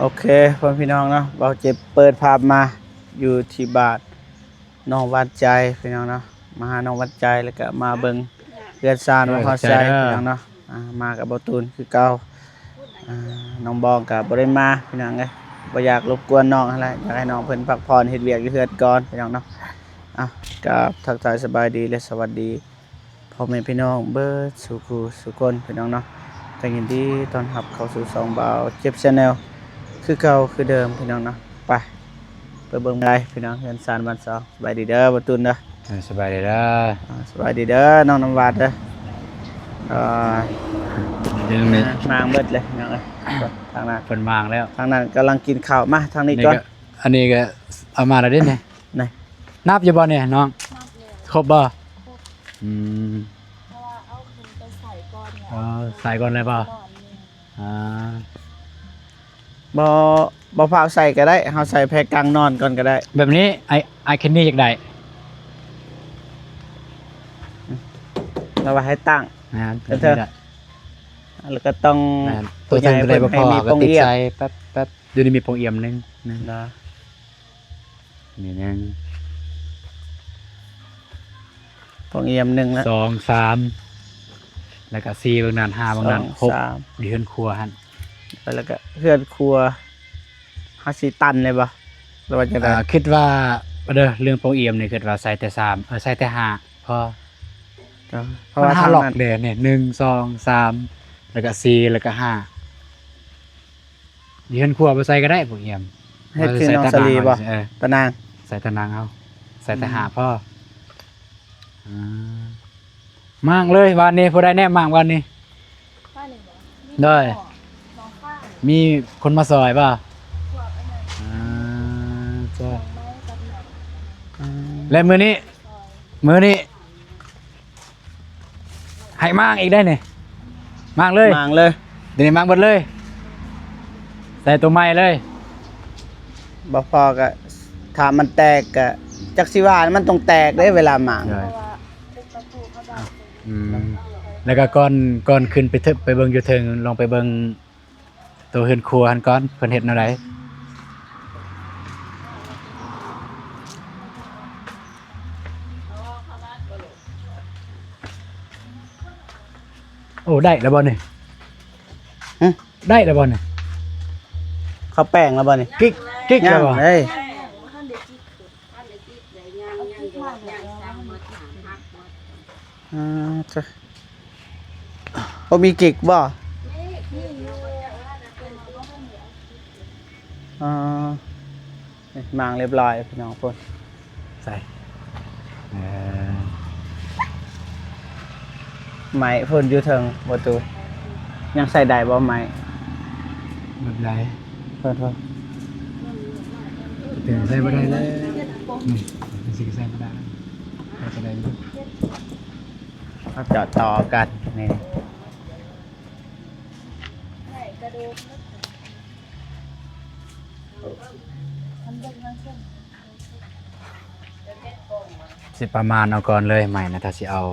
ໂອເຄ ພໍ່ແມ່ພີ່ນ້ອງເນາະ, ບ່າວເຈັບເປີດພາບມາຢູ່ທີ່ບ້ານໜອງຫວານໃຈ ພີ່ນ້ອງເນາະ, ມາຫາໜອງຫວານໃຈ ແລ້ວກະມາເບິ່ງເຮືອນຊານຂອງເຮົາໃຈ ພີ່ນ້ອງເນາະ. ອ່າ ມາກັບບ່າວຕູນຄືເກົ່າ. ອ່າ ນ້ອງບອງກະບໍ່ໄດ້ມາ ພີ່ນ້ອງເອີຍ, ບໍ່ຢາກລົບກວນນ້ອງຫັ້ນແຫຼະ, ຢາກໃຫ້ນ້ອງເພິ່ນພັກຜ່ອນເຮັດວຽກຢູ່ເຮືອນກ່ອນ ພີ່ນ້ອງເນາະ. ອ່າ ກະທັກທາຍສະບາຍດີ ແລະ ສະຫວັດດີ ພໍ່ແມ່ພີ່ນ້ອງເບິດສູ່ຄູ່ສູ່ຄົນ ພີ່ນ້ອງເນາະ, ກໍຍິນດີຕ້ອນຮັບເຂົ້າສູ່ຊ່ອງບ່າວເຈັບ Channel ຄືເກົ່າຄືເດີມ ພີ່ນ້ອງເນາະ. ໄປ ໄປເບິ່ງໄດ້ ພີ່ນ້ອງ, ເຮືອນຊານບ້ານຊ່ອງ. ສະບາຍດີເດີ ບ່າວຕູນເດີ. ເອີ ສະບາຍດີເດີ. ອ່າ ສະບາຍດີເດີ ນ້ອງນ້ຳຫວານເດີ. ເອີ ເດີ ມາງເບິດເລີຍ ພີ່ນ້ອງເອີຍ. ທາງນັ້ນເພິ່ນມາງແລ້ວ, ທາງນັ້ນກຳລັງກິນເຂົ້າ. ມາທາງນີ້ກ່ອນ. ອັນນີ້ກໍເອົາມາແລ້ວເດ້ນີ້. ນີ້ ນັບຢູ່ບໍ່ນີ້ນ້ອງ? ນັບແລ້ວ. ຄົບບໍ່? ຄົບ. ອືມ ເພາະວ່າເອົາຂຶ້ນໄປໃສ່ກ່ອນ. ອໍ ໃສ່ກ່ອນເລີຍບໍ່? ກ່ອນນີ້. ອ່າ ບໍ່ ບໍ່ຟ້າວໃສ່ກໍໄດ້, ເຮົາໃສ່ແພກກາງນອນກ່ອນກໍໄດ້. ແບບນີ້ ອ້າຍ ອ້າຍແຄນນີ້ຢາກໄດ້. ລາວວ່າໃຫ້ຕັ້ງ. ແມ່ນ ແລ້ວກໍຕ້ອງ ແມ່ນ ຜູ້ໃຫຍ່ເພິ່ນໃຫ້ມີປ່ອງອຽມ. ໃສ່ແປັບໆ ຢູ່ນີ້ມີປ່ອງອຽມໜຶ່ງ ໜຶ່ງ ເນາະ. ນີ້ໜຶ່ງ ປ່ອງອຽມໜຶ່ງລະ ສອງ ສາມ ແລ້ວກະສີ່ເບິ່ງນັ້ນ ຫ້າເບິ່ງນັ້ນ ຫົກ ສາມ ຢູ່ເຮືອນຄົວຫັ້ນ. ແລ້ວກະເຮືອນຄົວເຮົາຊິຕັນໄດ້ບໍ່ ຫຼືວ່າຈັ່ງໃດ? ອ່າ ຄິດວ່າເດີ ເລື່ອງປ່ອງອຽມນີ້ ຄິດວ່າໃສ່ແຕ່ສາມ ເອີ ໃສ່ແຕ່ຫ້າພໍ. ເພາະວ່າ ມັນຫ້າລັອກເດ້ນີ້ ໜຶ່ງ ສອງ ສາມ ແລ້ວກະສີ່ ແລ້ວກະຫ້າ. ຢູ່ເຮືອນຄົວບໍ່ໃສ່ກໍໄດ້ພວກອຽມ. ເຮັດຄືນ້ອງສາລີບໍ່? ເອີ ຕາໜ່າງ ໃສ່ຕາໜ່າງເອົາ, ໃສ່ແຕ່ຫ້າພໍ. ອືມ ອ່າ ມ້າງເລີຍວານນີ້. ຜູ້ໃດແນມມ້າງວານນີ້? ວານນີ້ບໍ່? ໂດຍ ມີຄົນມາຊ່ອຍບໍ່? ອ່າ ແລ້ວມື້ນີ້ ມື້ນີ້ ໃຫ້ມ້າງອີກໄດ້ນີ້. ມ້າງເລີຍ ມ້າງເລີຍ. ດຽວນີ້ມ້າງເບິດເລີຍ ໃສ່ໂຕໃໝ່ເລີຍ. ບໍ່ພໍກໍຖ້າມັນແຕກກໍຈັກຊິວ່າ ມັນຕ້ອງແຕກເດ້ເວລາມ້າງ. ອືມ ແລ້ວກໍກ່ອນ ກ່ອນຂຶ້ນໄປເທິງ ໄປເບິ່ງຢູ່ເທິງ ລອງໄປເບິ່ງ ໂຕເຮືອນຄົວຫັ້ນກ່ອນ ເພິ່ນເຮັດແນວໃດ? ໂອ້ ໄດ້ແລ້ວບໍ່ນີ້? ຫຶ? ໄດ້ແລ້ວບໍ່ນີ້? ເຂົາແປງແລ້ວບໍ່ນີ້? ກິກ ກິກແລ້ວບໍ່? ຍັງເດ້. ອ່າ ບໍ່ມີກິກບໍ່? ອ່າ ນີ້ ມ້າງລຽບລ້ອຍພີ່ນ້ອງພຸ້ນ. ໃສ່ ເອີ ໄມ້ພຸ້ນຢູ່ເທິງປະຕູ ຍັງໃສ່ໄດ້ບໍ່ໄມ້? ແບບໃດ? ເພິ່ນ ເພິ່ນ ເພິ່ນໃສ່ບໍ່ໄດ້ເລີຍ. ນີ້ ນີ້ຊິໃສ່ບໍ່ໄດ້ ໃສ່ໄດ້ຢູ່. ເຮົາຈອດຕໍ່ກັນນີ້. ຊິປະມານເອົາກ່ອນເລີຍ ໄມ້ນະ ຖ້າຊິເອົາ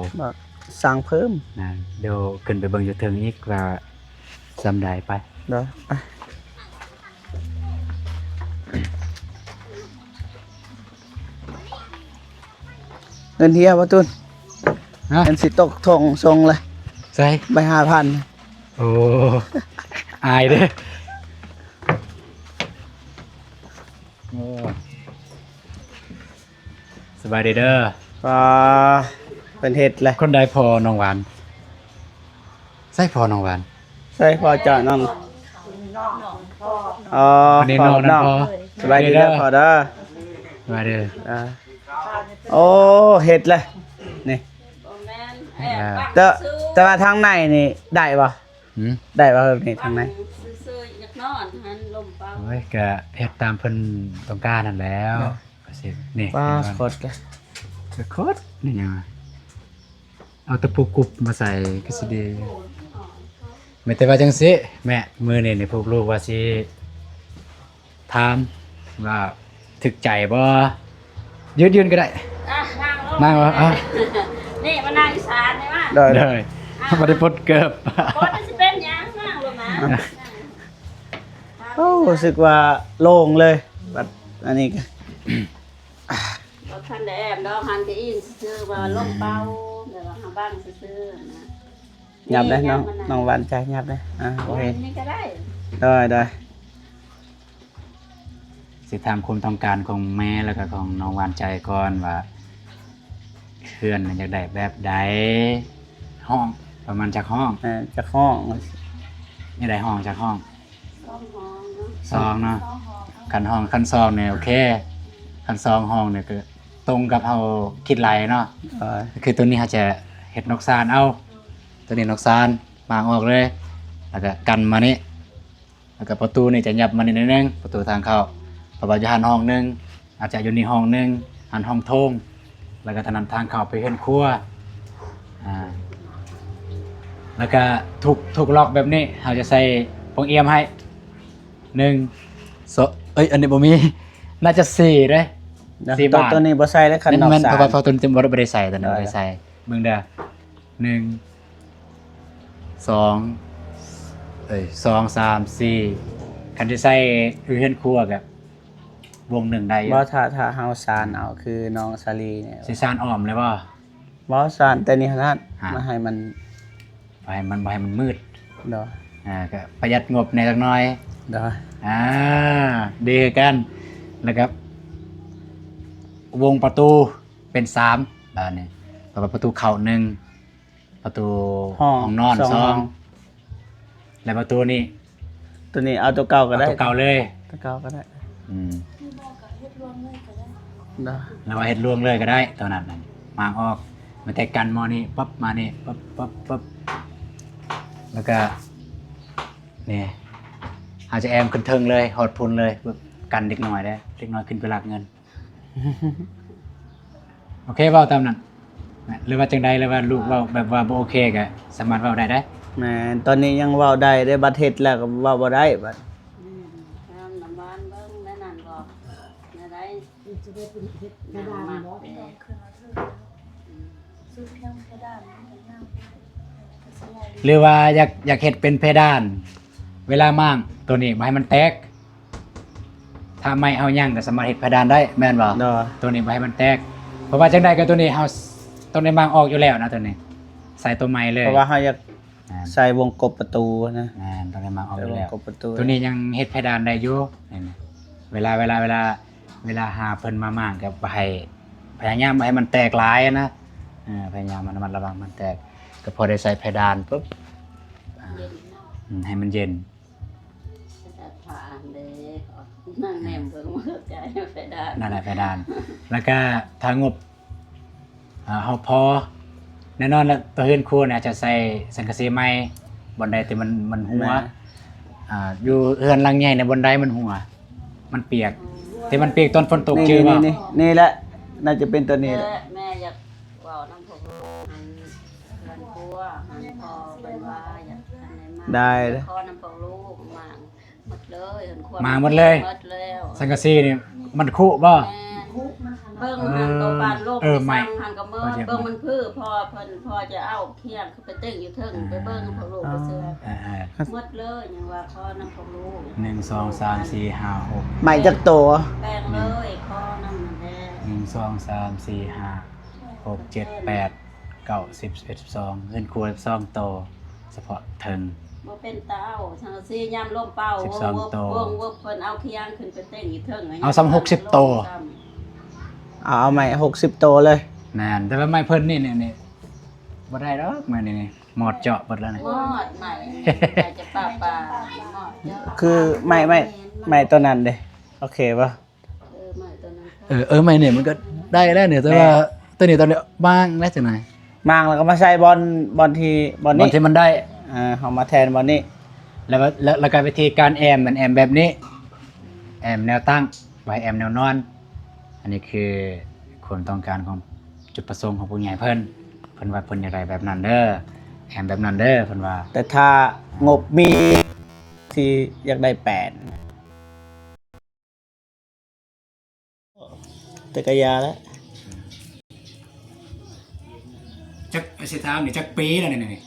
ສັ່ງເພີ່ມນະ. ດຽວຂຶ້ນໄປເບິ່ງຢູ່ເທິງອີກວ່າສ່ຳໃດ. ໄປ ເດີ ໄປ. ເງິນເຮຍບໍ່ຕູນ? ຮະ? ເງິນຊິຕົກຖົງຊົງເລີຍ. ໃສ? ໃບຫ້າພັນ. ໂອ້ ອາຍເດ້. ໂອ້ ສະບາຍດີເດີ. ອ່າ ເພິ່ນເຮັດແຫຼະ. ຄົນໃດພໍ່ນ້ອງຫວານ? ໃສພໍ່ນ້ອງຫວານ? ໃສພໍ່ເຈົ້ານ້ອງ? ອໍ ພໍ່ນ້ອງ. ສະບາຍດີເດີພໍ່ເດີ. ສະບາຍດີ. ອ່າ ໂອ້ ເຮັດແຫຼະນີ້. ບໍ່ແມ່ນ ແອບ ອ່າ ແຕ່ ແຕ່ວ່າທາງໃນນີ້ໄດ້ບໍ່? ຫືມ? ໄດ້ບໍ່ແບບນີ້ທາງໃນ? ຊື່ໆ ຢາກນອນຫັ້ນ ລົມເປົ່າ. ໂອ້ຍ ກະເຮັດຕາມເພິ່ນຕ້ອງການຫັ້ນແຫຼ້ວ. ເນາະ ກະຊິ ນີ້ ປາ ເຫັນບໍ່? ໂຄດ ໂຄດ ນີ້ຫຍັງ? ເອົາຕະປູກຸບມາໃສ່ກໍຊິດີ. ແມ່ນແຕ່ວ່າຈັ່ງຊີ້ ແມ່ ມື້ນີ້ນີ້ພວກລູກວ່າຊິຖາມວ່າຖືກໃຈບໍ່? ຢືນ ຢືນກໍໄດ້. ອ່ະ ນັ່ງລົງ ນັ່ງລົງ. ອ່ະ ນີ້ມານັ່ງອີສານນີ້ມາ. ໂດຍ ໂດຍ. ອ່ະ ບໍ່ໄດ້ປົດເກີບ. ບໍ່ໄດ້ຊິເປັນຫຍັງ ນັ່ງລົງມາ. ອ່ະ. ໂອ້ ຮູ້ສຶກວ່າໂລ່ງເລີຍ ບັດອັນນີ້ກໍ ບໍ່ທັນໄດ້ແອມດອກ ຫັນໄປອີງຊື່ໆ ວ່າລົມເປົ່າ ແບບວ່າເຮົາບັງຊື່ໆນະ. ຫຍັບເດ້ ນີ້ ນ້ອງ ຫຍັບມັນນະ ນ້ອງຫວານໃຈ ຫຍັບເດ້. ອ່າ ໂອເຄ ນີ້ກໍໄດ້ ໂດຍໆ. ຊິຖາມຄວາມຕ້ອງການຂອງແມ່ ແລ້ວກໍຂອງນ້ອງຫວານໃຈກ່ອນວ່າ ເຮືອນນັ້ນຢາກໄດ້ແບບໃດ? ຫ້ອງປະມານຈັກຫ້ອງ? ເອີ ຈັກຫ້ອງ? ຢາກໄດ້ຫ້ອງຈັກຫ້ອງ? ສອງຫ້ອງເນາະ ສອງເນາະ ສອງຫ້ອງ. ຄັນຫ້ອງ ຄັນສອງນີ້ໂອເຄ ຄັນສອງຫ້ອງນີ້ກໍຕົງກັບເຮົາຄິດໄລ່ເນາະ. ເອີ ກໍຄືຕົວນີ້ເຮົາຈະເຮັດນອກຊານເອົາ ຕົວນີ້ນອກຊານ ມ້າງອອກເລີຍ ແລ້ວກໍກັນມານີ້ ແລ້ວກໍປະຕູນີ້ຈະຫຍັບມານີ້ໜ້ອຍໜຶ່ງ ປະຕູທາງເຂົ້າ ເພາະວ່າຢູ່ຫັ້ນຫ້ອງໜຶ່ງ ອາດຈະຢູ່ນີ້ຫ້ອງໜຶ່ງ ຫັ້ນຫ້ອງໂຖງ ແລ້ວກໍທາງນັ້ນທາງເຂົ້າໄປເຮືອນຄົວ. ອ່າ ແລ້ວກໍທຸກ ທຸກລັອກແບບນີ້ ເຮົາຈະໃສ່ປ່ອງອຽມໃຫ້ ໜຶ່ງ ສອງ ເອີຍ ອັນນີ້ບໍ່ມີ ໜ້າຈະສີ່ເດ້ ນະ ສີ່ບາດ. ຕົວນີ້ບໍ່ໃສ່ເດ້ ຄັນນອກຊານ ແມ່ນໆ ເພາະວ່າ ເພາະຕົວນີ້ບໍ່ໄດ້ໃສ່ ຕົວນີ້ບໍ່ໄດ້ໃສ່. ເບິ່ງເດີ ໜຶ່ງ ສອງ ເອີຍ ສອງ ສາມ ສີ່ ຄັນຊິໃສ່ຢູ່ເຮືອນຄົວກໍວົງໜຶ່ງໄດ້ຢູ່. ບໍ່ ຖ້າ ຖ້າເຮົາຊານເອົາ ຄືນ້ອງສາລີນີ້ ຊິຊານອ້ອມເລີຍບໍ່? ບໍ່ ຊານແຕ່ນີ້ເທົ່ານັ້ນ ຮະ ມາໃຫ້ມັນ ບໍ່ໃຫ້ມັນ ບໍ່ໃຫ້ມັນມືດ. ໂດຍ ອ່າ ກໍປະຢັດງົບແດ່ຈັກໜ້ອຍ. ໂດຍ ອ່າ ດີຄືກັນ. ແລ້ວກໍວົງປະຕູເປັນສາມ ບາດນີ້ ແລ້ວກໍປະຕູເຂົ້າໜຶ່ງ ປະຕູຫ້ອງ ຫ້ອງນອນສອງ ສອງ ແລະປະຕູນີ້ ຕົວນີ້ເອົາຕົວເກົ່າກໍໄດ້ ເອົາຕົວເກົ່າເລີຍ ຕົວເກົ່າກໍໄດ້. ອືມ ຫຼືວ່າເຮັດລວງເລີຍກໍໄດ້ ຕົວນັ້ນນະ ມ້າງອອກ ມາແຕ່ກັນໝໍ້ນີ້ປັບ ມານີ້ປັບ ປັບ ປັບ ແລ້ວກໍນີ້ ເຮົາຈະແອ້ມຂຶ້ນເທິງເລີຍ ຮອດພຸ້ນເລີຍ ກັນເດັກນ້ອຍເດ້ ເດັກນ້ອຍຂຶ້ນໄປລັກເງິນ. ໂອເຄ ເວົ້າຕາມນັ້ນ ຫຼືວ່າຈັ່ງໃດ ຫຼືວ່າລູກເວົ້າແບບວ່າບໍ່ໂອເຄ ກໍສາມາດເວົ້າໄດ້ເດ້. ແມ່ນ ຕອນນີ້ຍັງເວົ້າໄດ້ເດ້ ບັດເຮັດແລ້ວກໍເວົ້າບໍ່ໄດ້ບັດ. ອືມ ງາມນ້ຳຫວານເບິ່ງແນວນັ້ນບໍ່ ແນວໃດ ຈະໄດ້ເປັນເຮັດເພດານບໍ່? ອືມ ສຸດເທິງເພດານມັນກໍງາມ ຫຼືວ່າຢາກ ຢາກເຮັດເປັນເພດານ ເວລາມ້າງຕົວນີ້ບໍ່ໃຫ້ມັນແຕກ ຖ້າໄມ້ເຮົາຍັງກໍສາມາດເຮັດເພດານໄດ້ ແມ່ນບໍ່? ໂດຍ ຕົວນີ້ບໍ່ໃຫ້ມັນແຕກ ເພາະວ່າຈັ່ງໃດກໍຕົວນີ້ເຮົາຕ້ອງໄດ້ມ້າງອອກຢູ່ແລ້ວນະ ຕົວນີ້ໃສ່ຕົວໃໝ່ເລີຍ ເພາະວ່າເຮົາຢາກ ອ່າ ໃສ່ວົງກົບປະຕູນະ. ແມ່ນ ຕ້ອງໄດ້ມ້າງອອກຢູ່ແລ້ວ ຕົວນີ້ຍັງເຮັດເພດານໄດ້ຢູ່. ນີ້ ເວລາ ເວລາ ເວລາ ເວລາຫາເພິ່ນມາມ້າງກໍບໍ່ໃຫ້ ພະຍາຍາມບໍ່ໃຫ້ມັນແຕກຫຼາຍນະ ເອີ ພະຍາຍາມລະມັດລະວັງມັນແຕກ ກໍພໍໄດ້ໃສ່ເພດານປຶບ ອ່າ ເຢັນເນາະ ອືມ ໃຫ້ມັນເຢັນ. ນາງແນມເບິ່ງ ບໍ່ເຂົ້າໃຈເພດານ ນັ້ນແຫຼະເພດານ ແລ້ວກະຖ້າງົບ ເຮົາພໍ ແນ່ນອນແລ້ວ ຕົວເຮືອນຄົວນີ້ອາດຈະໃສ່ສັງກະສີໃໝ່ ບ່ອນໃດທີ່ມັນ ມັນຮົ່ວ ແມ່ນ ອ່າ ຢູ່ເຮືອນຫຼັງໃຫຍ່ໃນບ່ອນໃດມັນຮົ່ວ ມັນປຽກ ທີ່ມັນປຽກຕອນຝົນຕົກ ນີ້ ຈື່ບໍ່? ນີ້ ນີ້ແຫຼະ ໜ້າຈະເປັນຕົວນີ້ແຫຼະ ແມ່ຢາກເວົ້ານຳພວກລູກ ອັນເຮືອນຄົວ ອັນພໍ່ເພິ່ນວ່າຢາກ ອັນໃດມາ ໄດ້ ຂໍນຳພວກລູກມາ ໝົດເລີຍ ເຮືອນຄົວ ມາໝົດເລີຍ ໝົດແລ້ວ ສັງກະສີນີ້ມັນຄຸບໍ່? ແມ່ນ ເບິ່ງຫັ້ນ ເອີ ໂຕບານໂລກ ເອີ ໄມ້ ຫັ້ນກໍໝົດ ເບິ່ງມັນຄື ພໍ່ເພິ່ນ ພໍ່ຈະເອົາຄຽງ ໄປເຕັ້ງຢູ່ເທິງ ໄປເບິ່ງພວກລູກ ໄປເຊື່ອ ເອີ ໝົດເລີຍ ຍັງວ່າຂໍນຳພວກລູກ ໜຶ່ງ ສອງ ສາມ ສີ່ ຫ້າ ຫົກ ໄມ້ຈັກໂຕ? ແບ່ງເລີຍ ຂໍນຳນັ້ນແຫຼະ ໜຶ່ງ ສອງ ສາມ ສີ່ ຫ້າ ຫົກ ເຈັດ ແປດ ເກົ້າ ສິບ ສິບເອັດ ສິບສອງ ເຮືອນຄົວສິບສອງໂຕ ສະເພາະເທິງ ບໍ່ເປັນຕາເອົາ ສັງກະສີຍາມລົມເປົ່າ ສິບສອງໂຕ ວົງ ວົງ ເພິ່ນເອົາຄຽງຂຶ້ນໄປເຕັ້ງຢູ່ເທິງ ເອົາສ່ຳຫົກສິບໂຕ ເອົາ ເອົາໄມ້ຫົກສິບໂຕເລີຍ ແມ່ນ ແຕ່ວ່າໄມ້ເພິ່ນນີ້ ນີ້ ນີ້ ບໍ່ໄດ້ດອກ ໄມ້ນີ້ ນີ້ ມອດເຈາະເບິດແລ້ວນີ້ ມອດໄມ້ ໄມ້ຈຳປາປ່າ ມອດເຈາະ ຄືໄມ້ ໄມ້ ໄມ້ຕົວນັ້ນເດ້ ໂອເຄບໍ່? ເອີ ໄມ້ຕົວນັ້ນ ເອີ ເອີ ໄມ້ນີ້ມັນກໍໄດ້ແລ້ວນີ້ ແຕ່ວ່າ ແມ່ນ ຕົວນີ້ ຕົວນີ້ມ້າງແລ້ວຈັ່ງໃດ ມ້າງແລ້ວກໍມາໃສ່ບ່ອນ ບ່ອນທີ່ ບ່ອນນີ້ ບ່ອນທີ່ມັນໄດ້ ເອີ ເຮົາມາແທນບ່ອນນີ້ ແລ້ວ ແລ້ວ ແລ້ວກໍວິທີການແອ້ມ ມັນແອ້ມແບບນີ້ ແອ້ມແນວຕັ້ງ ບໍ່ໃຫ້ແອ້ມແນວນອນ. ອັນນີ້ຄືຄວາມຕ້ອງການຂອງ ຈຸດປະສົງຂອງຜູ້ໃຫຍ່ເພິ່ນ ເພິ່ນວ່າເພິ່ນຢາກໄດ້ແບບນັ້ນເດີ ແອ້ມແບບນັ້ນເດີ ເພິ່ນວ່າ ແຕ່ຖ້າງົບມີທີ່ຢາກໄດ້ແປນ ແຕ່ກະຢ່າແຫຼະ ຈັກ ຊິຖາມນີ້ຈັກປີແລ້ວນີ້ ນີ້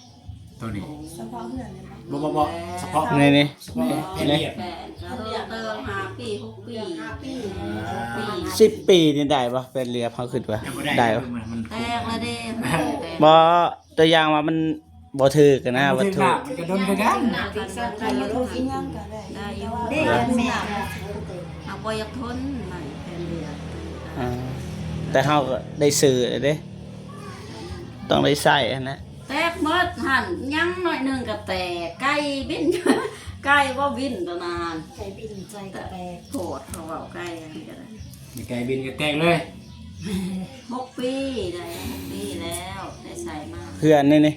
ໂຕນີ້ ສະເພາະເຮືອນນີ້ບໍ່? ບໍ່ ບໍ່ ບໍ່ ສະເພາະ ນີ້ ນີ້ ສະເພາະ ນີ້ ເຮັດວຽກ ແປນ ສິບປີນີ້ໄດ້ບໍ່? ແປດຫຼ່ຽມ ເຮົາຄິດວ່າ ກໍບໍ່ໄດ້ ໄດ້ບໍ່? ມັນ ມັນ ແຕກແລ້ວເດ້ ມັນແຕກ ບໍ່ ຕົວຢ່າງວ່າມັນບໍ່ຖືກນະ ມັນບໍ່ຖືກ ວັດຖຸ ໜ້າ ມັນກໍດົນຄືກັນ ໄດ້ຢູ່ ເດ້ ແມ່ນ ເຮົາບໍ່ຢາກທົນ ໄມ້ແຜ່ນດຽວ ອ່າ ແຕ່ເຮົາກໍໄດ້ຊື້ແລ້ວເດ້ ຕ້ອງໄດ້ໃຊ້ຫັ້ນແຫຼະ ແຕກໝົດຫັ້ນ ຍັງໜ້ອຍໜຶ່ງກໍແຕກ ໄກ່ບິນ ໄກ່ບໍ່ບິນຕອນນັ້ນ ໄກ່ບິນໃສ່ກໍແຕກ ໂພດ ເຂົາເວົ້າໄກ່ຫັ້ນກໍໄດ້ ມີໄກ່ບິນກໍແຕກເລີຍ ຫົກປີໄດ້ ຫົກປີແລ້ວ ໄດ້ໃຊ້ມາ ເຮືອນນີ້ນີ້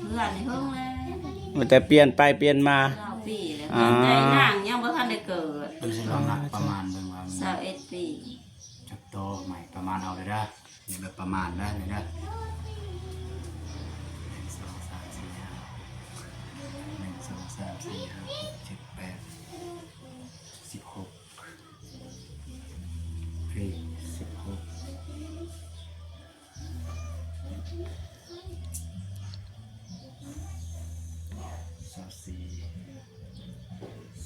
ເຮືອນນີ້ເຫິງແລ້ວ ມີແຕ່ປ່ຽນໄປປ່ຽນມາ ຊາວປີແລ້ວ ອ່າ ເຮືອນໃຫຍ່ນາງຍັງບໍ່ທັນໄດ້ເກີດ ເພິ່ນຊິລອງນັບປະມານເບິ່ງວ່າ ຊາວເອັດປີ ຈັກໂຕ ໄມ້ປະມານເອົາເດີ ນີ້ແບບປະມານເດີ ນີ້ເດີ ໜຶ່ງ ສອງ ສາມ ສີ່ ຫ້າ ຫົກ ເຈັດ ແປດ ສິບຫົກ ເຮີ້ຍ ສິບຫົກ ຊາວສີ່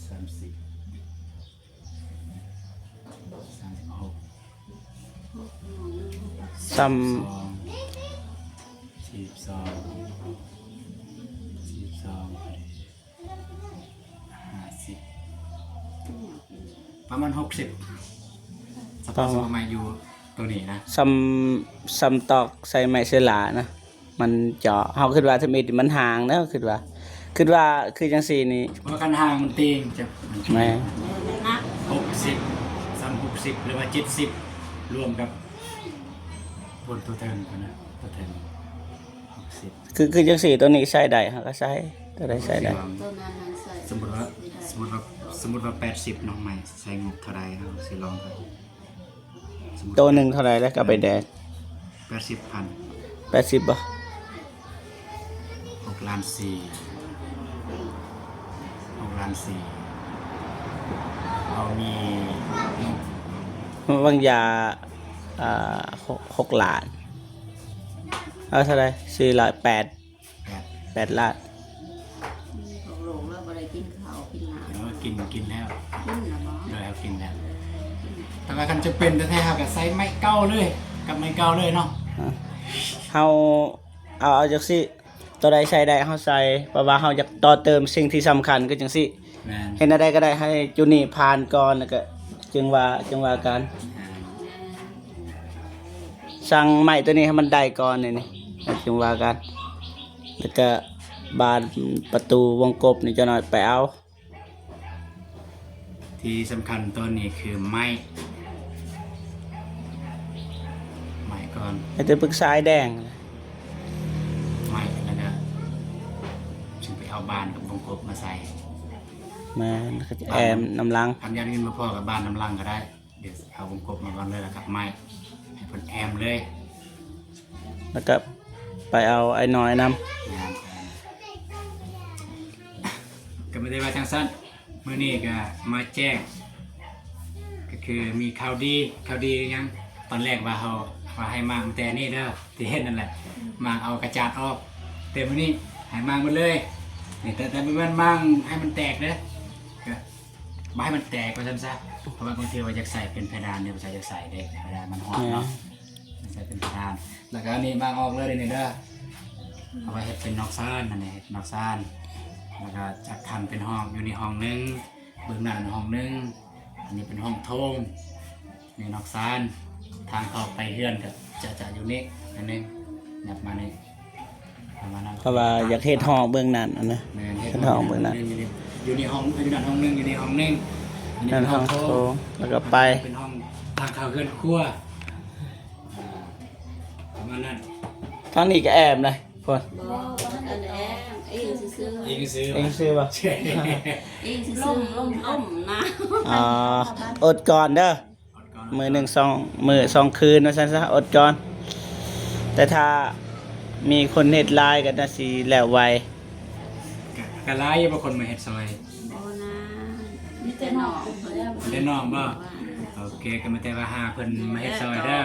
ສາມສິບ ສາມສິບຫົກ ສ່ຳ ສອງ ສີ່ສິບສອງ ສີ່ສິບສອງ ຫ້າສິບ ປະມານຫົກສິບ ສະເພາະໄມ້ຢູ່ໂຕນີ້ນະ ສ່ຳ ສ່ຳຕອກໃສ່ໄມ້ເຊລານະ ມັນເຈາະ ເຮົາຄິດວ່າທຳອິດມັນຫ່າງເນາະ ຄິດວ່າ ຄິດວ່າຄືຈັ່ງຊີ້ນີ້ ເພາະວ່າຄັນຫ່າງມັນຕີງ ຈະ ມັນຕີງ ແມ່ນ ຫົກສິບ ສ່ຳຫົກສິບ ຫຼືວ່າເຈັດສິບ ລວມກັບ ໂພນຕົວເທິງພຸ້ນນະ ຕົວເທິງ ຫົກສິບ ຄື ຄືຈັ່ງຊີ້ ຕົວນີ້ໃຊ້ໄດ້ ເຮົາກໍໃຊ້ ຕົວໃດໃຊ້ໄດ້ ຕົວນັ້ນໃຊ້ ສົມມຸດວ່າ ສົມມຸດວ່າ ສົມມຸດວ່າແປດສິບເນາະ ໄມ້ໃຊ້ງົບເທົ່າໃດ ເຮົາຊິລອງເບິ່ງ ໂຕໜຶ່ງເທົ່າໃດແລ້ວ ກໍໄປແດກ ແປດສິບພັນ ແປດສິບບໍ່? ຫົກລ້ານສີ່ ຫົກລ້ານສີ່ ເຮົາມີ ວາງຢາ ອ່າ ຫົກ ຫົກລ້ານ ເອົາເທົ່າໃດ? ສີ່ຮ້ອຍແປດ ແປດ ແປດລ້ານ ຂອງຫຼວງລາວບໍ່ໄດ້ກິນເຂົ້າກິນນ້ຳ ເອີ ກິນ ກິນແລ້ວ ກິນແລ້ວບໍ່? ໂດຍ ເຮົາກິນແລ້ວ ເອີ ກິນ ແຕ່ວ່າຄັນຈຳເປັນແທ້ໆ ເຮົາກໍໃຊ້ໄມ້ເກົ່າເລີຍ ກັບໄມ້ເກົ່າເລີຍເນາະ ອ່າ ເຮົາ ເອົາ ເອົາຈັ່ງຊີ້ ຕົວໃດໃຊ້ໄດ້ເຮົາໃສ່ ເພາະວ່າເຮົາຢາກຕໍ່ເຕີມສິ່ງທີ່ສຳຄັນ ຄືຈັ່ງຊີ້ ແມ່ນ ເຮັດແນວໃດກໍໄດ້ໃຫ້ຈຸນີ້ຜ່ານກ່ອນ ແລ້ວກໍຈຶ່ງວ່າ ຈຶ່ງວ່າກັນ ແມ່ນ ສັ່ງໄມ້ຕົວນີ້ໃຫ້ມັນໄດ້ກ່ອນ ນີ້ ນີ້ ແລ້ວຈຶ່ງວ່າກັນ ແລ້ວກໍບານປະຕູວົງກົບນີ້ ຈັກໜ້ອຍໄປເອົາ. ທີ່ສຳຄັນຕອນນີ້ຄືໄມ້ ໄມ້ກ່ອນ ໃຫ້ແຕ່ປຶກສາອ້າຍແດງ ໄມ້ ແລ້ວກະຈຶ່ງໄປເອົາບານກັບວົງກົບມາໃສ່ ແມ່ນ ແລ້ວກໍຈະແອ້ມນຳຫຼັງ ຄັນຢ້ານເງິນບໍ່ພໍກໍບານນຳຫຼັງກໍໄດ້ ດຽວເອົາວົງກົບມາກ່ອນເລີຍ ແລ້ວກັບໄມ້ ໃຫ້ເພິ່ນແອ້ມເລີຍ ແລ້ວກໍໄປເອົາອ້າຍນ້ອຍນຳ ແມ່ນ ກໍບໍ່ໄດ້ວ່າຈັ່ງຊັ້ນ ມື້ນີ້ກໍມາແຈ້ງ ກໍຄືມີຂ່າວດີ ຂ່າວດີຫຍັງ ຕອນແລກວ່າເຮົາ ວ່າໃຫ້ມ້າງແຕ່ນີ້ເດີ ທີ່ເຫັນນັ້ນແຫຼະ ມ້າງເອົາກະຈາດອອກ ແຕ່ມື້ນີ້ໃຫ້ມ້າງໝົດເລີຍ ນີ້ ແຕ່ ແຕ່ບໍ່ແມ່ນມ້າງໃຫ້ມັນແຕກເດີ ກໍ ບໍ່ໃຫ້ມັນແຕກວ່າຊັ້ນຊະ ເພາະວ່າບາງເທື່ອວ່າຢາກໃສ່ເປັນເພດານເດ້ ບໍ່ໃສ່ຢາກໃສ່ເດ້ ເພດານມັນຮ້ອນເນາະ ແມ່ນ ໃສ່ເປັນເພດານ ແລ້ວກໍອັນນີ້ມ້າງອອກເລີຍເດ້ນີ້ເດີ ເອົາໄວ້ເຮັດເປັນນອກຊານ ອັນນີ້ເຮັດນອກຊານ ແລ້ວກໍຈັດຂັ້ນເປັນຫ້ອງ ຢູ່ໃນຫ້ອງໜຶ່ງ ເບື້ອງໜ້າຫ້ອງໜຶ່ງ ອັນນີ້ເປັນຫ້ອງໂຖງ ນີ້ນອກຊານ ທາງເຂົ້າໄປເຮືອນກໍຈະ ຈະຢູ່ນີ້ອັນໜຶ່ງ ແນບມານີ້ ປະມານນັ້ນ ເພາະວ່າຢາກເຮັດຫ້ອງເບື້ອງນັ້ນຫັ້ນນະ ແມ່ນ ເຮັດຫ້ອງເບື້ອງນັ້ນ ຢູ່ໃນຫ້ອງ ຢູ່ນັ້ນຫ້ອງໜຶ່ງ ຢູ່ນີ້ຫ້ອງໜຶ່ງ ອັນນີ້ເປັນຫ້ອງໂຖງ ແລ້ວກໍໄປ ເປັນຫ້ອງທາງເຂົ້າເຮືອນຄົວ ປະມານນັ້ນ ທາງນີ້ກໍແອ້ມເດ້ ພຸ້ນ ບໍ່ ບໍ່ທັນໄດ້ແອ້ມ ອີງຊື່ໆ ອີງຊື່ໆ ອີງຊື່ບໍ່? ອີງຊື່ໆ ລົມ ລົມ ລົມນະ ອໍ ອົດກ່ອນເດີ ມື້ໜຶ່ງສອງມື້ສອງຄືນວ່າຊັ້ນຊະ ອົດກ່ອນ ແຕ່ຖ້າມີຄົນເຮັດຫຼາຍກໍໜ້າຊິແລ້ວໄວ ກະ ກະຫຼາຍຢູ່ບໍ່ຄົນມາເຮັດຊ່ອຍ? ບໍ່ນາ ມີແຕ່ນ້ອງເພິ່ນ ມີແຕ່ນ້ອງບໍ່? ໂອເຄ ກໍມີແຕ່ວ່າຫາເພິ່ນມາເຮັດຊ່ອຍເດີ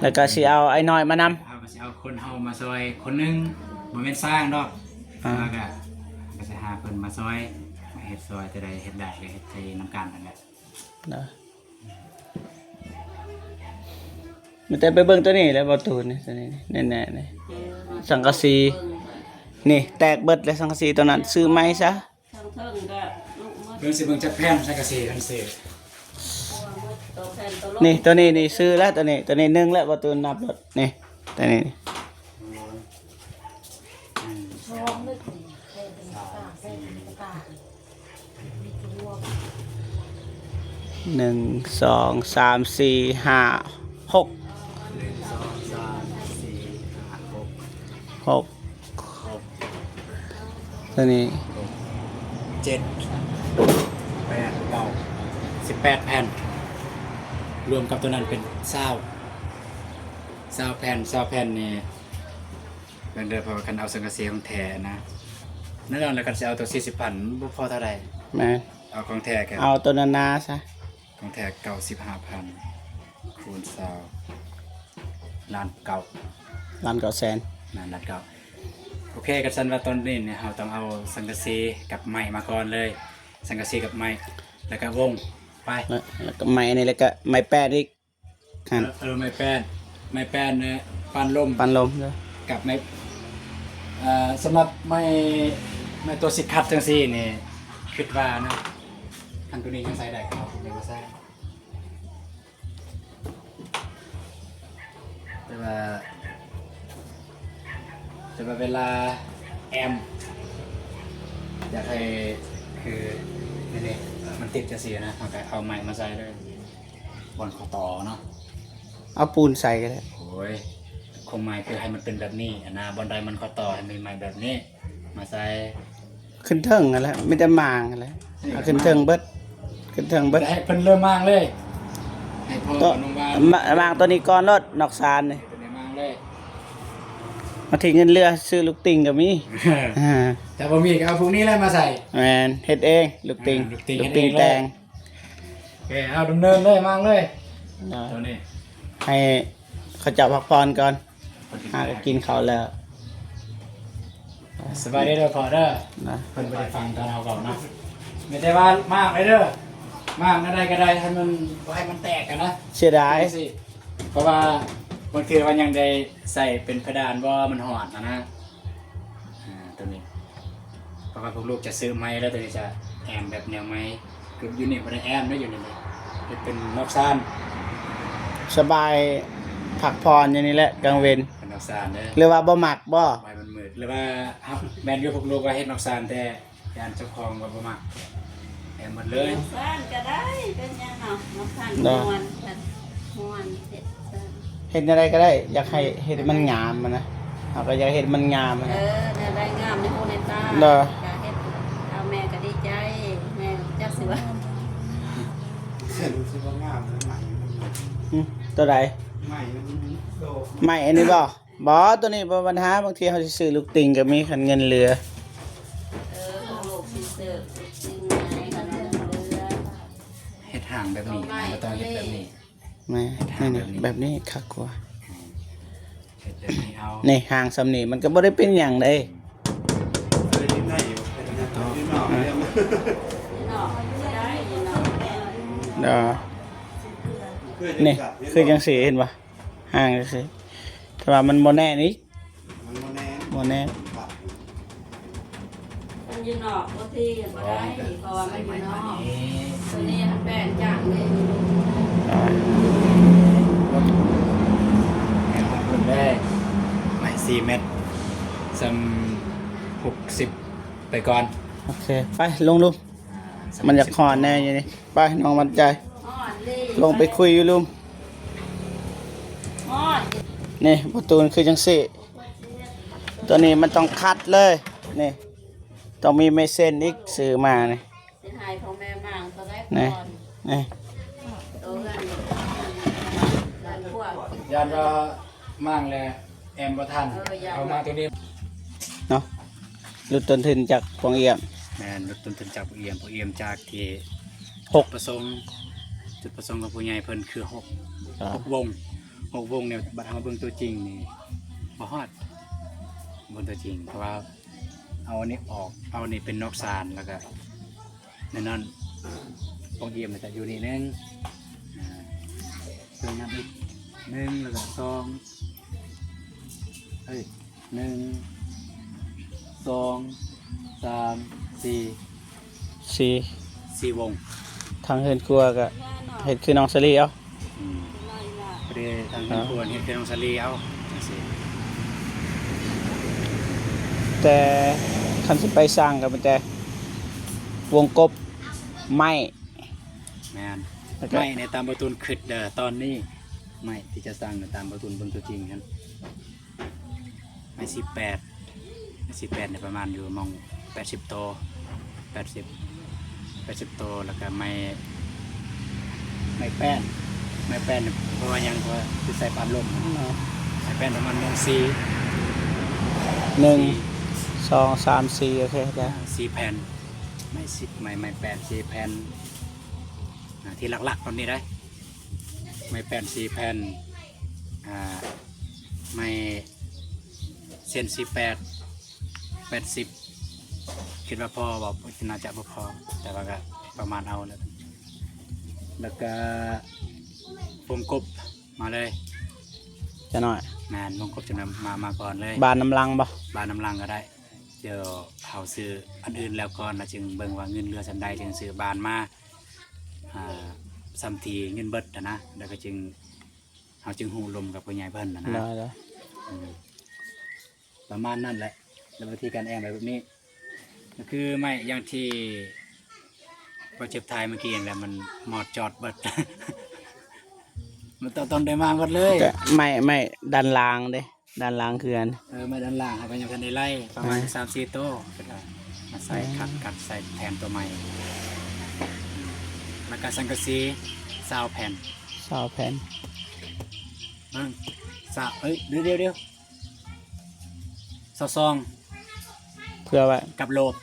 ແລ້ວກໍຊິເອົາອ້າຍນ້ອຍມານຳ ເຮົາກໍຊິເອົາຄົນເຮົາມາຊ່ອຍຄົນໜຶ່ງ ບໍ່ແມ່ນຊ່າງດອກ ອ່າ ແລ້ວກໍ ກໍຊິຫາເພິ່ນມາຊ່ອຍ ມາເຮັດຊ່ອຍ ແຕ່ໃດເຮັດໄດ້ກໍເຮັດໃສ່ນຳກັນນັ້ນແຫຼະ ເດີ ເອີ ມີແຕ່ໄປເບິ່ງໂຕນີ້ແຫຼະ ບໍ່ຕູນນີ້ ໂຕນີ້ນີ້ ແນ່ໆນີ້ ສັງກະສີນີ້ແຕກເບິດແລ້ວ ສັງກະສີໂຕນັ້ນ ຊື້ໃໝ່ຊະ. ເບິ່ງຊິເບິ່ງຈັກແຜ່ນ ສັງກະສີ ຄັນຊື້ ນີ້ ໂຕນີ້ນີ້ຊື້ແລ້ວ ໂຕນີ້ ໂຕນີ້ໜຶ່ງແລ້ວ ບໍ່ຕູນນັບໂລດ ນີ້ ໂຕນີ້ນີ້ ໜຶ່ງ ສອງ ສາມ ສີ່ ຫ້າ ຫົກ ໜຶ່ງ ສອງ ສາມ ສີ່ ຫ້າ ຫົກ ຫົກ ຕົວນີ້ ເຈັດ ແປດ ເກົ້າ ສິບແປດແຜ່ນ ລວມກັບຕົວນັ້ນເປັນຊາວ ຊາວແຜ່ນ ຊາວແຜ່ນນີ້ ເບິ່ງເດີ ເພາະວ່າຄັນເອົາສັງກະສີຂອງແທ້ນະ ແນ່ນອນແລ້ວ ຄັນຊິເອົາຕົວສີ່ສິບພັນ ມັນບໍ່ພໍເທົ່າໃດ. ແມ່ນ ເອົາຂອງແທ້ກໍ ເອົາຕົວໜາໆຊະ ຂອງແທ້ເກົ້າສິບຫ້າພັນ ຄູນຊາວ ລ້ານເກົ້າ ລ້ານເກົ້າແສນ ແມ່ນ ລ້ານເກົ້າ. ໂອເຄ ຄັນຊັ້ນວ່າຕອນນີ້ນີ້ ເຮົາຕ້ອງເອົາສັງກະສີກັບໄມ້ມາກ່ອນເລີຍ ສັງກະສີກັບໄມ້ ແລ້ວກໍວົງ ໄປ ແລ້ວ ແລ້ວກໍໄມ້ນີ້ ແລ້ວກໍໄມ້ແປ້ນອີກ ຫັ້ນ ເອີ ເອີ ໄມ້ແປ້ນ ໄມ້ແປ້ນ ເອີ ປານລົມ ປານລົມເດີ ກັບໄມ້ ເອີ ສຳລັບໄມ້ ໄມ້ຕົວຊິຂັດຈັ່ງຊີ້ນີ້ ຄິດວ່ານະ ຄັນຕົວນີ້ຍັງໃຊ້ໄດ້ ກໍເອົາຕົວນີ້ມາໃຊ້ ແຕ່ວ່າ ແຕ່ວ່າເວລາແອ້ມ ຢາກໃຫ້ ຄື ນີ້ ມັນຕິດຈັ່ງຊີ້ນະ ເຮົາກໍເອົາໄມ້ມາໃສ່ເລີຍ ບ່ອນຂໍ້ຕໍ່ເນາະ ເອົາປູນໃສ່ກໍໄດ້. ໂອ້ຍ ຄວາມໝາຍຄືໃຫ້ມັນເປັນແບບນີ້ຫັ້ນນະ ບ່ອນໃດມັນຂໍ້ຕໍ່ໃຫ້ມີໄມ້ແບບນີ້ມາໃສ່ ຂຶ້ນເທິງຫັ້ນແຫຼະ ມີແຕ່ມ້າງຫັ້ນແຫຼະ ເອົາຂຶ້ນເທິງເບິດ ຂຶ້ນເທິງເບິດ ໃຫ້ເພິ່ນເລີ່ມມ້າງເລີຍ ໃຫ້ພໍ່ອະນຸມັດ ມາ ມ້າງຕົວນີ້ກ່ອນໂລດ ນອກຊານນີ້ ຕົວນີ້ມ້າງເລີຍ ບາງທີເງິນເຫຼືອຊື້ລູກຕິ່ງກໍມີ ອ່າ ແຕ່ບໍ່ມີກໍເອົາພວກນີ້ແຫຼະມາໃສ່ ແມ່ນ ເຮັດເອງ ລູກຕິ່ງ ອ່າ ລູກຕິ່ງ ລູກຕິ່ງແຕ່ງ ໂອເຄ ເອົາດຳເນີນເລີຍ ມ້າງເລີຍ ອ່າ ຕົວນີ້ ໃຫ້ເຂົາເຈົ້າພັກຜ່ອນກ່ອນ ຫາກໍກິນເຂົ້າແລ້ວ ສະບາຍດີເດີພໍ່ເດີ ນະ ເພິ່ນບໍ່ໄດ້ຟັງຕອນເຮົາເວົ້ານະ ມີແຕ່ວ່າມ້າງໄວ້ເດີ ມ້າງອັນໃດກໍໄດ້ ໃຫ້ມັນ ບໍ່ໃຫ້ມັນແຕກກັນນະ ເສຍດາຍ ຈັ່ງຊີ້ ເພາະວ່າບາງເທື່ອວ່າຍັງໄດ້ໃສ່ເປັນພະດານບໍ່ ມັນຮ້ອນຫັ້ນນະ ອ່າ ຕົວນີ້ ເພາະວ່າພວກລູກຈະຊື້ໃໝ່ແລ້ວ ຕົວນີ້ຈະແອ້ມແບບແນວໃໝ່ ຄືຢູ່ນີ້ບໍ່ໄດ້ແອ້ມເດ້ ຢູ່ນີ້ເຮັດເປັນນອກຊານ ສະບາຍ ພັກຜ່ອນຢູ່ນີ້ແຫຼະກາງເວັນ ເປັນນອກຊານເດີ ຫຼືວ່າບໍ່ມັກບໍ່ ໃຫ້ມັນມືດ ຫຼືວ່າເຮົາ ແມ່ນຢູ່ພວກລູກວ່າເຮັດນອກຊານ ແຕ່ຢ້ານເຈົ້າຂອງວ່າບໍ່ມັກ ແອ້ມໝົດເລີຍ ນອກຊານກໍໄດ້ ເປັນຫຍັງເນາະ ນອກຊານ ເນາະ ມ່ວນ ມ່ວນ ເຮັດ ເຮັດແນວໃດກໍໄດ້ ຢາກໃຫ້ເຮັດໃຫ້ມັນງາມຫັ້ນນະ ເຮົາກໍຢາກເຮັດໃຫ້ມັນງາມຫັ້ນນະ ເອີ ແນວໃດງາມໃນຫູໃນຕາ ເນາະ ກໍເຮັດ ເອົາແມ່ກໍດີໃຈ ແມ່ຈັກຊິວ່າ ເສັ້ນຊິບໍ່ງາມ ໄມ້ມັນ ຫຶ ຕົວໃດ ໄມ້ມັນໂດດ ໄມ້ອັນນີ້ບໍ່? ບໍ່ ຕົວນີ້ບໍ່ບັນຫາ ບາງທີເຮົາຊິຊື້ລູກຕິ່ງກໍມີ ຄັນເງິນເຫຼືອ ເອີ ຂອງລູກຊິຊື້ລູກຕິ່ງໃຫ້ ຄັນເງິນເຫຼືອ ເຮັດຮ່າງແບບນີ້ ບໍ່ຕ້ອງເຮັດແບບນີ້ ແມ່ນ ເຮັດຮ່າງແບບນີ້ ແບບນີ້ຄັກກວ່າ ອືມ ເຮັດແບບນີ້ເອົາ ນີ້ຮ່າງສ່ຳນີ້ມັນກໍບໍ່ໄດ້ເປັນຫຍັງເດ້ ເອີ ຢູ່ໃນຢູ່ ເຮັດຢູ່ນອກ ເຮັດຢູ່ນອກ ເອີ ເອີ ນີ້ຄືຈັ່ງຊີ້ ເຫັນບໍ່? ຫ່າງຊື່ໆ ແຕ່ວ່າມັນບໍ່ແໜ້ນອີກ ມັນບໍ່ແໜ້ນ ບໍ່ແໜ້ນ ມັນຢູ່ນອກ ໂອທີບໍ່ໄດ້ ເພາະວ່າມັນຢູ່ນອກ ຕົວນີ້ມັນແປນຈັງເດ້ ອ່າ ໃຫ້ຮອດພຸ້ນເດ້ ໄມ້ສີ່ແມັດ ສ່ຳຫົກສິບ ໄປກ່ອນ ໂອເຄ ໄປລົງລຸມ ອ່າ ມັນຢາກຮ້ອນແດ່ຢູ່ນີ້ ໄປ ນ້ອງໝັ້ນໃຈ ລົງໄປຄຸຍຢູ່ລຸ່ມ ນີ້ປະຕູມັນຄືຈັ່ງຊີ້ ຕົວນີ້ມັນຕ້ອງຂັດເລີຍ ນີ້ ຕ້ອງມີໄມ້ເສັ້ນອີກ ຊື້ມານີ້ ຊິໃຫ້ຂອງແມ່ມ້າງຕົວໃດກ່ອນ ນີ້ ນີ້ ໂຕເຮືອນ ຢ້ານວ່າມ້າງແລ້ວແອ້ມບໍ່ທັນ ເອີ ຢ້ານ ເອົາມາຕົວນີ້ ເນາະ ຫຼຸດຕົ້ນທຶນຈາກພວກອຽມ ແມ່ນ ຫຼຸດຕົ້ນທຶນຈາກພວກອຽມ ພວກອຽມຈາກທີ່ ຫົກ ປະສົງ ຈຸດປະສົງຂອງຜູ້ໃຫຍ່ເພິ່ນຄືຫົກ ອ່າ ຫົກວົງ ຫົກວົງນີ້ ບັດເຮົາມາເບິ່ງຕົວຈິງນີ້ບໍ່ຮອດ ເບິ່ງຕົວຈິງ ເພາະວ່າເອົາອັນນີ້ອອກ ເອົາອັນນີ້ເປັນນອກຊານ ແລ້ວກະ ແນ່ນອນ ຂອງອຽມຈະຢູ່ນີ້ໜຶ່ງ ອ່າ ເປັນຫຍັງອີກ ໜຶ່ງ ແລ້ວກໍສອງ ເອີຍ ໜຶ່ງ ສອງ ສາມ ສີ່ ສີ່ ສີ່ວົງ. ທາງເຮືອນຄົວກໍເຮັດຄືນ້ອງສາລີເອົາ. ອືມ ພໍດີທາງເຮືອນຄົວເຮັດຄືນ້ອງສາລີເອົາ ຈັ່ງຊີ້. ແຕ່ຄັນຊິໄປສ້າງກໍມີແຕ່ວົງກົບ ໄມ້. ແມ່ນ ແລ້ວກໍ ໄມ້ໃນຕາມບ່າວຕູນຄິດເດີ ຕອນນີ້ ໄມ້ທີ່ຈະສ້າງໃນຕາມບ່າວຕູນເບິ່ງຕົວຈິງຫັ້ນ ໄມ້ສີ່ແປດ ໄມ້ສີ່ແປດນີ້ປະມານຢູ່ໝ່ອງແປດສິບໂຕ ແປດສິບ ແປດສິບໂຕ. ແລ້ວກໍໄມ້ ໄມ້ແປ້ນ ໄມ້ແປ້ນ ເພາະວ່າຫຍັງ ເພາະວ່າຄືໃສ່ປາມລົມ ເນາະ ໄມ້ແປ້ນປະມານໝ່ອງສີ່ ໜຶ່ງ ສີ່ ສອງ ສາມ ສີ່ ໂອເຄ ໄດ້ ອ່າ ສີ່ແຜ່ນ ໄມ້ສິບ ໄມ້ ໄມ້ແປ້ນສີ່ແຜ່ນ. ອ່າ ທີ່ຫຼັກໆ ແບບນີ້ໄດ໋ ໄມ້ແປ້ນສີ່ແຜ່ນ ອ່າ ໄມ້ເຊນສີ່ແປດ ແປດສິບ ຄິດວ່າພໍບໍ່? ໜ້າຈະບໍ່ພໍ ແຕ່ວ່າກໍປະມານເອົາແລ້ວ. ແລ້ວກໍວົງກົບມາເລີຍ ຈະໜ້ອຍ ແມ່ນ ວົງກົບຈະນຳມາ ມາກ່ອນເລີຍ. ບານນຳຫຼັງບໍ່? ບານນຳຫຼັງກໍໄດ້. ດຽວເຮົາຊື້ອັນອື່ນແລ້ວກ່ອນ ແລ້ວຈຶ່ງເບິ່ງວ່າເງິນເຫຼືອສ່ຳໃດ ຈຶ່ງຊື້ບານມາ ອ່າ ສ່ຳທີ່ເງິນເບິດຫັ້ນນະ ແລ້ວກໍຈຶ່ງ ເຮົາຈຶ່ງໂອ້ລົມກັບຜູ້ໃຫຍ່ເພິ່ນຫັ້ນນະ. ໄດ້ໆ ອືມ ປະມານນັ້ນແຫຼະ. ແລ້ວວິທີການແອ້ມແບບນີ້ ກໍຄືໄມ້ຢ່າງທີ່ບໍ່ເຈັບຖ່າຍເມື່ອກີ້ຫັ້ນແຫຼະ ມັນໝອດຈອດເບິດ ມັນຕ້ອງ ຕ້ອງໄດ້ມາໝົດເລີຍ. ກະໄມ້ ໄມ້ດ້ານລ່າງເດ້ ດ້ານລ່າງເຂື່ອນ ເອີ ໄມ້ດ້ານລ່າງເຮົາກໍຍັງບໍ່ທັນໄດ້ໄລ່ ປະມານ ເອີ ສາມສີ່ໂຕ ມາໃສ່ ເອີ ຂັດ ຂັດໃສ່ແທນຕົວໃໝ່. ແລ້ວກໍສັງກະສີຊາວແຜ່ນ ຊາວແຜ່ນ ເບິ່ງ ຊາວ ເອີຍ ດຽວໆ ຊາວສອງ ເພື່ອໄວ້ ກັບລົບ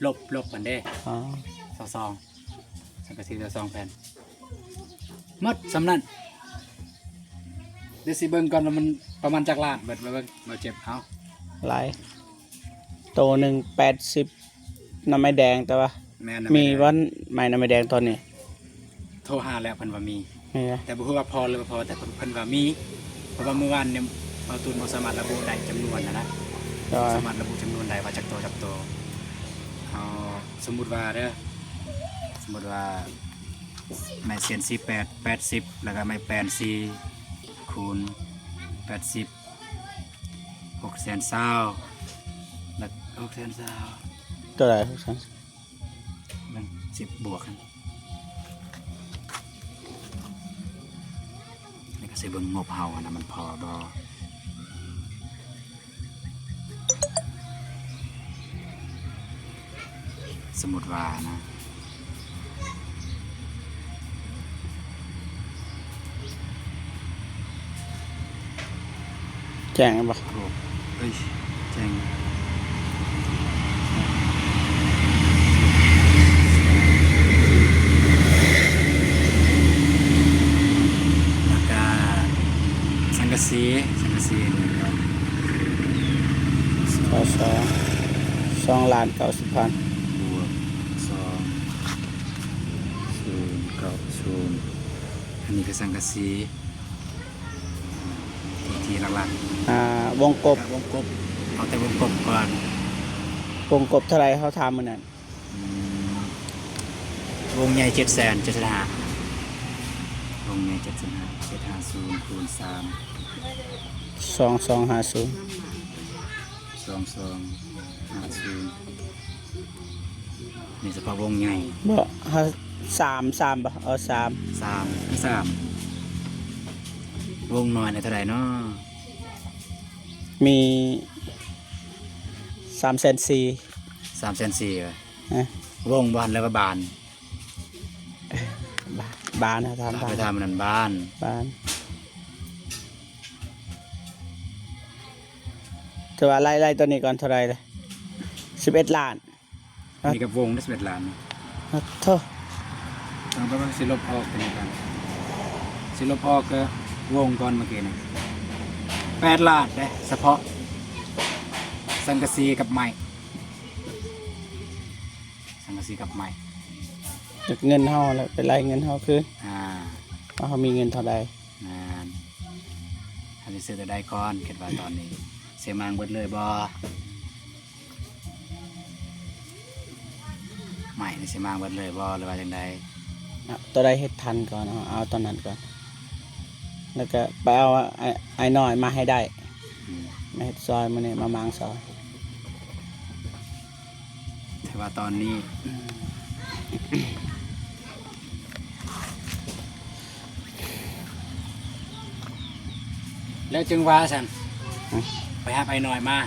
ລົບ ລົບຫັ້ນເດ້. ອໍ ຊາວສອງ ສັງກະສີຊາວສອງແຜ່ນ ໝົດສ່ຳນັ້ນ. ດຽວຊິເບິ່ງກ່ອນວ່າມັນປະມານຈັກລ້ານ ເບິດ ເບິ່ງ ເບິ່ງ ເອົາ ຫຼາຍ ໂຕໜຶ່ງແປດສິບ ໜໍ່ໄມ້ແດງ ແຕ່ວ່າ ແມ່ນ ໜໍ່ໄມ້ແດງ ມີບໍ່ ໄມ້ໜໍ່ໄມ້ແດງຕອນນີ້? ໂທຫາແລ້ວ ເພິ່ນວ່າມີ ມີ ແຕ່ບໍ່ຮູ້ວ່າພໍຫຼືບໍ່ພໍ ແຕ່ເພິ່ນ ເພິ່ນວ່າມີ ເພາະວ່າມື້ວານນີ້ບ່າວຕູນບໍ່ສາມາດລະບຸໄດ້ຈຳນວນຫັ້ນນະ. ໂດຍ ບໍ່ສາມາດລະບຸຈຳນວນໄດ້ວ່າຈັກໂຕ ຈັກໂຕ. ເຮົາ ສົມມຸດວ່າເດີ ສົມມຸດວ່າໄມ້ເຊນສີ່ແປດ ແປດສິບ ແລ້ວກໍໄມ້ແປ້ນສີ່ຄູນແປດສິບ ຫົກແສນຊາວ ແລ້ວ ຫົກແສນຊາວ ເທົ່າໃດ? ຫົກແສນ ມັນສິບບວກຫັ້ນ. ແລ້ວກໍຊິເບິ່ງງົບເຮົາຫັ້ນນະ ມັນພໍບໍ່. ສົມມຸດວ່ານະ ແຈ້ງແລ້ວບໍ່? ໂອ້ ເອີຍ ແຈ້ງ. ແລ້ວກະສັງກະສີ ສັງກະສີນີ້ກໍ ສອງ ສອງ ສອງລ້ານເກົ້າສິບພັນ ບວກ ສອງ ສູນ ເກົ້າ ສູນ ອັນນີ້ກໍສັງກະສີ ທີ່ ທີ່ຫຼັກໆ ອ່າ ວົງກົບ ວົງກົບ ເອົາແຕ່ວົງກົບກ່ອນ. ວົງກົບເທົ່າໃດ ເຮົາຖາມມື້ນັ້ນ? ອືມ ວົງໃຫຍ່ເຈັດແສນ ເຈັດແສນຫ້າ ວົງໃຫຍ່ເຈັດແສນຫ້າ ເຈັດຫ້າສູນ ຄູນສາມ ສອງສອງຫ້າສູນ ສອງສອງຫ້າສູນ ນີ້ສະເພາະວົງໃຫຍ່. ບໍ່ ເຮົາ ສາມ ສາມບໍ່? ເອົາ ສາມ ສາມ ສາມ ວົງນ້ອຍນະເທົ່າໃດເນາະ? ມີສາມແສນສີ່ ສາມແສນສີ່ ເອີ ວົງ ບ້ານ ຫຼືວ່າບານ? ບານ ບານ ຖາມ ຖາມ ບານ ຖາມອັນນັ້ນ ບານ ບານ. ແຕ່ວ່າໄລ່ ໄລ່ຕົວນີ້ກ່ອນ ເທົ່າໃດລະ? ສິບເອັດລ້ານ. ອັນນີ້ກໍວົງໄດ້ສິບເອັດລ້ານ. ໂອ້ໂທ ເອົາ ປະມານ ຊິລົບອອກຕົວນີ້ກ່ອນ ຊິລົບອອກກໍວົງກ່ອນ ເມື່ອກີ້ນີ້ ແປດລ້ານເດ້ ສະເພາະສັງກະສີກັບໄມ້ ສັງກະສີກັບໄມ້. ເງິນເຮົາແຫຼະ ໄປໄລ່ເງິນເຮົາຄືນ ອ່າ ວ່າເຮົາມີເງິນເທົ່າໃດ. ແມ່ນ ເຮົາຊິຊື້ໂຕໃດກ່ອນ? ຄິດວ່າຕອນນີ້ເສຍມາງເບິດເລີຍບໍ່? ໄມ້ນີ້ຊິມາງເບິດເລີຍບໍ່ ຫຼືວ່າຈັ່ງໃດ? ເອົາໂຕໃດເຮັດທັນກ່ອນ ເອົາ ເອົາໂຕນັ້ນກ່ອນ ແລ້ວກໍໄປເອົາອ້າຍ ອ້າຍນ້ອຍມາໃຫ້ໄດ້ ອືມ ມາເຮັດຊອຍມື້ນີ້ ມາມາງຊອຍ. ແຕ່ວ່າຕອນນີ້ ແລ້ວຈຶ່ງວ່າຊັ້ນ ອືມ ໄປຫາອ້າຍນ້ອຍມາ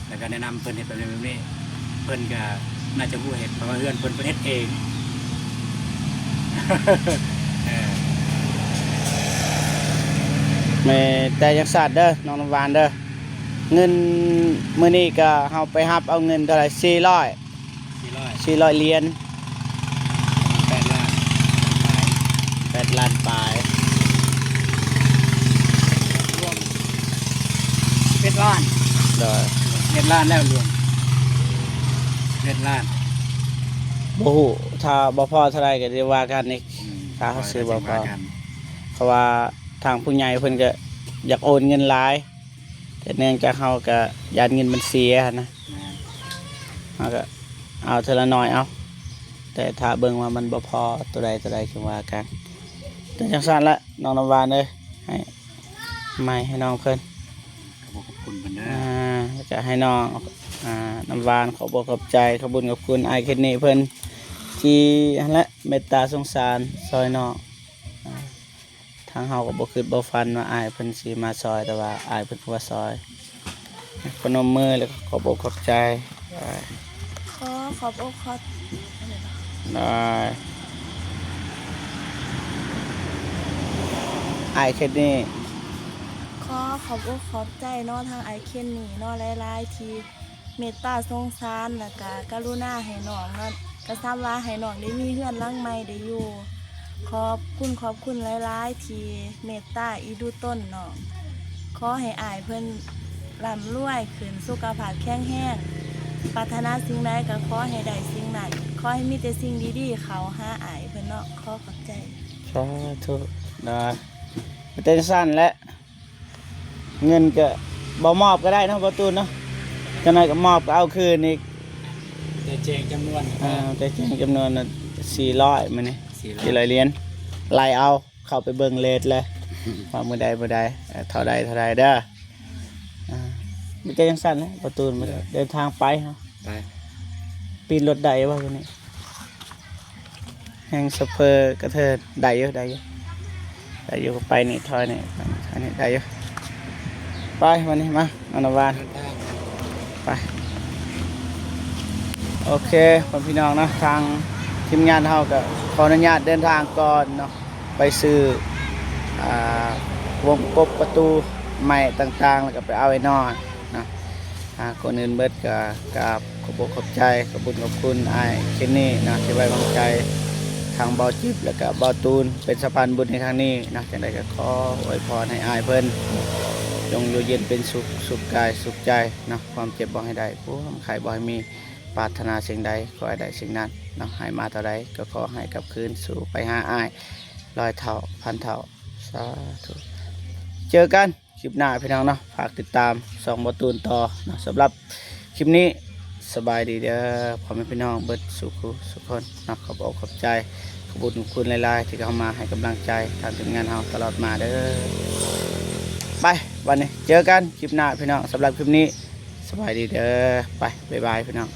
ແລ້ວກໍແນະນຳເພິ່ນເຮັດແບບນີ້ແບບນີ້ ເພິ່ນກໍໜ້າຈະຮູ້ເຮັດ ເພາະວ່າເຮືອນເພິ່ນ ເພິ່ນເຮັດເອງ ເອີ ແມ່ນ ແຕ່ຈັ່ງຊັ້ນເດີ ນ້ອງນ້ຳຫວານເດີ ເງິນມື້ນີ້ກໍເຮົາໄປຮັບເອົາເງິນເທົ່າໃດ? ສີ່ຮ້ອຍ ສີ່ຮ້ອຍ ສີ່ຮ້ອຍຫຼຽນ ແປດລ້ານປາຍ ແປດລ້ານປາຍ ລວມສິບເອັດລ້ານ ໂດຍ ສິບເອັດລ້ານແລ້ວ ລວມສິບເອັດລ້ານ ບໍ່ຮູ້ ຖ້າບໍ່ພໍເທົ່າໃດກໍໄດ້ວ່າກັນອີກ ອືມ ຖ້າເຮົາຊື້ບໍ່ພໍ ວ່າກັນ ເພາະວ່າທາງຜູ້ໃຫຍ່ເພິ່ນກໍຢາກໂອນເງິນຫຼາຍ ແຕ່ເນື່ອງຈາກເຮົາກະຢ້ານເງິນມັນເສຍຫັ້ນນະ ແມ່ນ ເຮົາກະເອົາເທື່ອລະໜ້ອຍເອົາ ແຕ່ຖ້າເບິ່ງວ່າມັນບໍ່ພໍໂຕໃດໂຕໃດຈຶ່ງວ່າກັນ ແຕ່ຈັ່ງຊັ້ນລະ ນ້ອງນ້ຳຫວານເອີຍ ໃຫ້ໄມ້ໃຫ້ນ້ອງເພິ່ນ ຂອບຄຸນເພິ່ນເດີ ອ່າ ແລ້ວກະໃຫ້ນ້ອງ ອ່າ ນ້ຳຫວານ ຂອບອົກຂອບໃຈ ຂອບບຸນຂອບຄຸນອ້າຍເຄນນີເພິ່ນ ທີ່ຫັ້ນແຫຼະ ເມດຕາສົງສານຊ່ອຍນ້ອງ ອ່າ ທາງເຮົາກໍບໍ່ຄິດບໍ່ຝັນວ່າອ້າຍເພິ່ນຊິມາຊ່ອຍ ແຕ່ວ່າອ້າຍເພິ່ນກໍມາຊ່ອຍ ພະນົມມືແລ້ວກໍຂອບອົກຂອບໃຈ ຂໍຂອບອົກຂອບ ໄດ້ ອ້າຍເຄນນີ ຂໍຂອບອົກຂອບໃຈເນາະ ທາງອ້າຍເຄນນີເນາະ ຫຼາຍໆ ທີ່ ເມດຕາສົງສານ ແລ້ວກະກະລຸນາໃຫ້ນ້ອງເນາະ ກະສ່ຳວ່າໃຫ້ນ້ອງໄດ້ມີເຮືອນຫຼັງໃໝ່ໄດ້ຢູ່ ຂອບຄຸນ ຂອບຄຸນຫຼາຍໆ ທີ່ເມດຕາອີ່ດູຕົນນ້ອງ ຂໍໃຫ້ອ້າຍເພິ່ນລ່ຳລວຍຂຶ້ນ ສຸຂະພາບແຂງແຮງ ປາດຖະໜາສິ່ງໃດກະຂໍໃຫ້ໄດ້ສິ່ງນັ້ນ ຂໍໃຫ້ມີແຕ່ສິ່ງດີໆເຂົ້າຫາອ້າຍເພິ່ນເນາະ ຂໍຂອບໃຈ ສາທຸ ໄດ້ ເປັນຈັ່ງຊັ້ນແຫຼະ. ເງິນກະບໍ່ມອບກໍໄດ້ເນາະ ບໍ່ຕູນເນາະ ຈັກໜ້ອຍກໍມອບ ກໍເອົາຄືນອີກ ແຕ່ແຈ້ງຈຳນວນ ອ່າ ແຕ່ແຈ້ງຈຳນວນ ສີ່ຮ້ອຍ ມື້ນີ້ ສີ່ຮ້ອຍ ສີ່ຮ້ອຍຫຼຽນ ໄລ່ເອົາ ເຂົ້າໄປເບິ່ງເລດແຫຼະ ວ່າມື້ໃດ ມື້ໃດ ເອີ ເທົ່າໃດ ເທົ່າໃດເດີ ອ່າ ມີແຕ່ຈັ່ງຊັ້ນແຫຼະ ບໍ່ຕູນ ເດີ ເດີນທາງໄປເຮົາ ໄປ ປີນລົດໄດ້ບໍ່ມື້ນີ້? ແຮງໂຊເຟີກະເທີນ ໄດ້ຢູ່ ໄດ້ຢູ່ ໄດ້ຢູ່ ໄປນີ້ ຖອຍນີ້ ໄປນີ້ ຖອຍນີ້ ໄດ້ຢູ່ ໄປ ບາດນີ້ ມາ ນ້ອງນ້ຳຫວານ ເດີນທາງ ໄປ ໂອເຄ ພໍ່ແມ່ພີ່ນ້ອງເນາະ ທາງທີມງານເຮົາກໍຂໍອະນຸຍາດເດີນທາງກ່ອນເນາະ ໄປຊື້ ອ່າ ວົງກົບປະຕູໄມ້ຕ່າງໆ ແລ້ວກໍໄປເອົາໄອ້ນ້ອຍເນາະ ອ່າ ກ່ອນອື່ນເບິດກໍກາບຂອບອົກຂອບໃຈ ຂອບບຸນຂອບຄຸນອ້າຍເຄນນີເນາະ ທີ່ໄວ້ວາງໃຈທາງບ່າວຈິບ ແລ້ວກະບ່າວຕູນ ເປັນສະພານບຸນໃນຄັ້ງນີ້ເນາະ. ຈັ່ງໃດກໍຂໍອວຍພອນໃຫ້ອ້າຍເພິ່ນຈົ່ງຢູ່ເຢັນເປັນສຸກ ສຸກກາຍສຸກໃຈເນາະ, ຄວາມເຈັບບໍ່ໃຫ້ໄດ້ ຄວາມໄຂ້ບໍ່ໃຫ້ມີ, ປາດຖະໜາສິ່ງໃດຂໍໃຫ້ໄດ້ສິ່ງນັ້ນເນາະ, ໃຫ້ມາເທົ່າໃດກໍຂໍໃຫ້ກັບຄືນສູ່ໄປຫາອ້າຍຮ້ອຍເທົ່າພັນເທົ່າ. ສາທຸ. ເຈີກັນ ຄລິບໜ້າພີ່ນ້ອງເນາະ, ຝາກຕິດຕາມຊ່ອງບ່າວຕູນຕໍ່ເນາະ. ສຳລັບຄລິບນີ້ ສະບາຍດີເດີພໍ່ແມ່ພີ່ນ້ອງເບິດສູ່ຄູ່ສູ່ຄົນເນາະ. ຂອບອົກຂອບໃຈ ຂອບຄຸນຫຼາຍໆ ທີ່ເຂົ້າມາໃຫ້ກຳລັງໃຈທາງທີມງານເຮົາຕະຫຼອດມາເດີ. ໄປ ບັດນີ້ເຈີກັນຄລິບໜ້າພີ່ນ້ອງ. ສຳລັບຄລິບນີ້ ສະບາຍດີເດີ. ໄປ ບາຍບາຍພີ່ນ້ອງ.